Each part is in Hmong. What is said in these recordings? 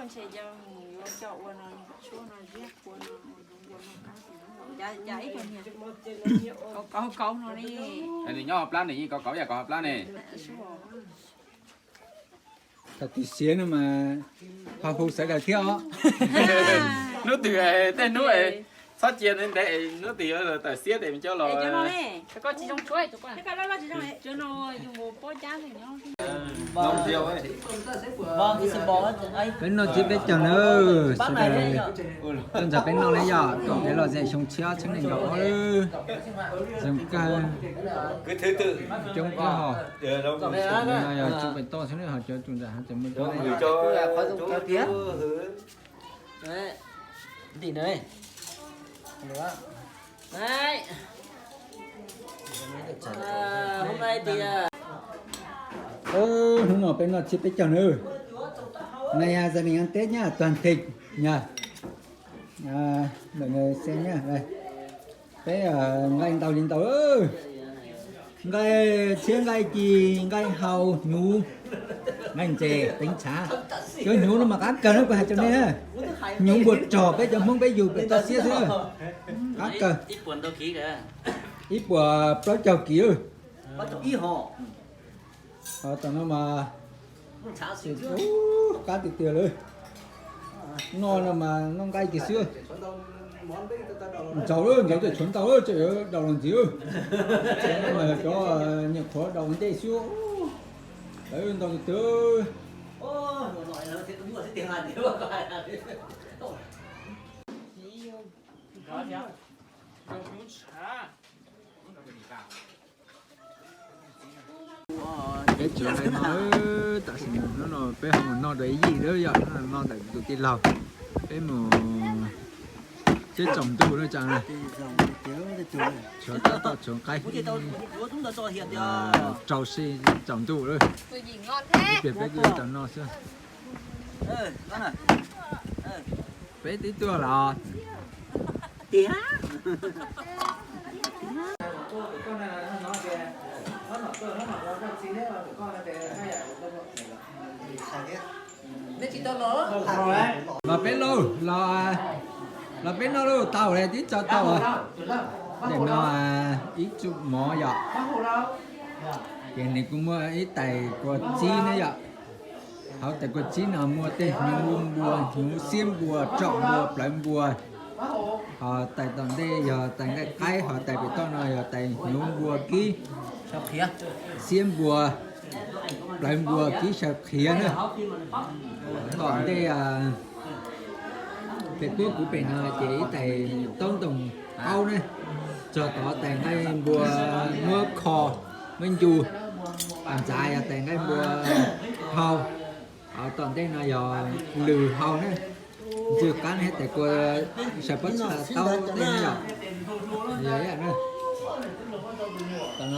Nws nyob hauv plab ne, yeej kauv kauv yam kauv hauv plab ne. Thaum twg siav no mas ho hu sawv daws thiab os. Hnub twg tej hnub txhob cia ntev, hnub twg yuav tawm xiab ces coj los. Peb noj tsiab peb caug na, sawv daws tuaj nrog peb noj na yom, kom peb lom zem xyoo tshiab txhiab nees nkaum ob. Zoo kawg, coob kawg hos. No yog tsum pem toj xwb, ho cov tsum nram hav tseem muaj coob. Hnub no peb noj tsiab peb caug na. Này, à, gia đình ăn Tết nhá, toàn thịt nha. À, mọi người xem nhá. Đây. Peb, à, nqaij ntau li ntau. Nqaij tshiab, nqaij ci, nqaij hau, hnyuv, nqaij ntses, teev tshav. Cov hnyuv no mas qab kawg na, kuv hais rau nej na. Hnyuv npua rog peb cov Hmoob peb yug pem toj siab xwb. Qab kawg. Ib puas plaub caug kiv. Ho tom no mas qab tiag tiag lawm. Noj no mas noj nqaij kiag xwb. Ntxaus lawm, ntxaus tej tshuav ntau lawm, tseem yuav daus los ntxiv. Mas yog cov nyuam qhuav daus ua ntej xwb. Lawv ntau tiag tiag. Peb tsis hais no, tam sim no hnub no peb ho mus noj dua ib yim lawm yom, hnub no noj ntawm tus tij laug. Peb mus seb tsaus ntuj na tsa na. Tshuav tab tom tshuav qaib, rau si tsaus ntuj lawm. Ib pliag peb kuj tau noj xwb. Peb twb tuaj los. Los peb lauj, los, los peb noj lauj, tau lawm, twb tso tau. Ntawm no ib tsum mov yom. Ces nws kuj muaj ib tais kua txib na yom. Hauv tais kua txib no muaj tej hnyuv npua, hnyuv xiab npua, tsom npua, plawv npua. Ho tais tom ntej yog tais nqaij qaib, ho tais pem toj no yog tais hnyuv npua kib, xiab npua, plawv npua kib saw qhiav na. Tom ntej pem puab kuv pem no ces ib tais taub ntoos qaub na, txog tod tais nqaij npua muab kho, muab ncu, ntxav yog tais nqaij npua hau. Tom ntej no yog lws hau na, ntxwg qab thiab tais kua saw pob txha taub tej na yom. Yog ib yam na. Tab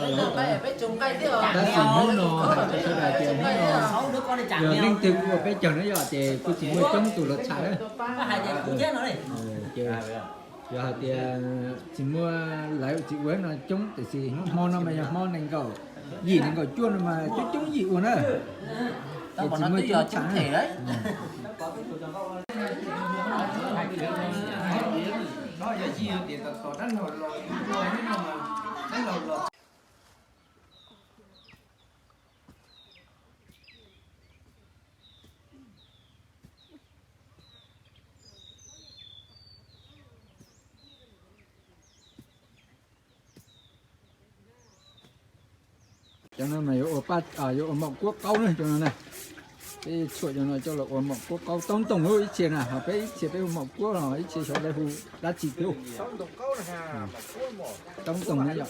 sis hnub no hais rau sawv daws tias hnub no yog leej twg kuj ua peb caug na yom, ces kuj tsis muaj coob tus los tshaj na. Yog hais tias tsis muaj lawv tsis ua no coob, tiam sis hmo no mas yog hmo nees nkaum yim nees nkaum cuaj no mas coob coob yim ua na. Ces tsis muaj coob tshaj na. Cov no mas yuav ua maum kuab qaub na, cov no na. Peb tshuam cov no coj los ua maum kuab qaub, taub ntoos ib txhia na, ho peb ib txhia peb hu maum kuab, ho ib txhia xyov lawv hu dab tsi thiab. Taub ntoos na yom.